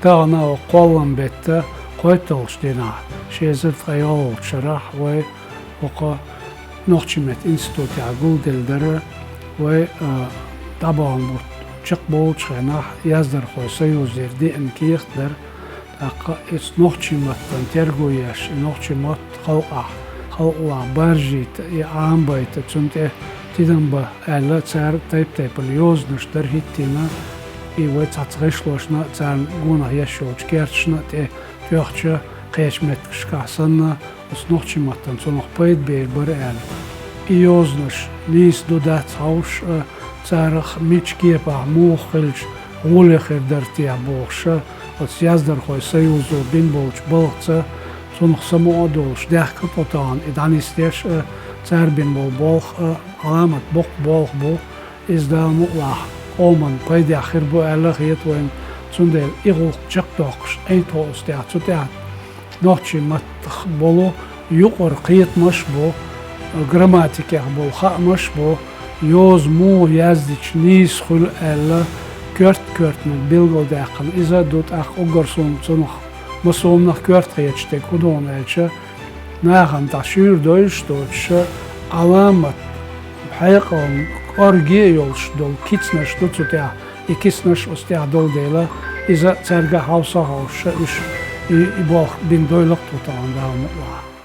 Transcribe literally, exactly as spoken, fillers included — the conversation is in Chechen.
Тахана кхоллам бетта кхойтталгӀача дийнахьа, ши эзар ткъе ялхалгӀача шарахь вай укх нохчийн меттан институтехь гулделла дара вай, а, дӀабахана бутт чекхболучу хенахь яздархойн союзера деана кехат дара, тӀаккха иза нохчийн маттана терго еш, и нохчийн мотт халкъахь, халкъалахь баржийта, и Ӏамабайта, цунна тӀе тидам бан аьлла, цара тайп-тайпана йозанаш дара хӀиттийна, и вай цхьацца гӀишлошна царна гонах еш йолчу керташна тӀе тоьхча, кхечу меттигашкахь санна, оцу нохчийн маттана цунах пайда бер бара аьлла. И йозанаш нийса ду дац хьовсуш а, царах мича кепахь муха хилча гӀоле хир дара техьа бохуш а, оцу яздархойн союзо бина болчу балхаца, цунах самукъа а долуш, даьхка а тӀетахана и дӀанисдеш а, цара бина болу болх а, Ӏаламат боккха болх бу, иза Дала мукъалахь къоман пайдехь хир бу аьлла а хета вайна, цундела и гӀуллакх чекхдоккхуш, Ӏийна тхо оцу тӀехь, цу тӀехь нохчийн маттах болу юкъара кхетамаш а бу, грамматикех болу хаамаш а бу, йоза муха яздича нийса хуьлу аьлла, коьрта-коьртаниг билгалдаьккхина иза а ду, тӀаккха уггар суна цунах массо а хӀуманах коьрта хеташ дерг хӀун ду аьлча, нахана тӀехь шуьйра довзуш доцуш а, Ӏаламат хьекъална кӀорге а йолуш долу кицанаш ду цу тӀехь, и кицанаш оцу тӀехь долу дела, иза цаьрга хьовса а хьовсуш а, уьш и, и болх бина дойла а тхо тахана Дала мукъалахь.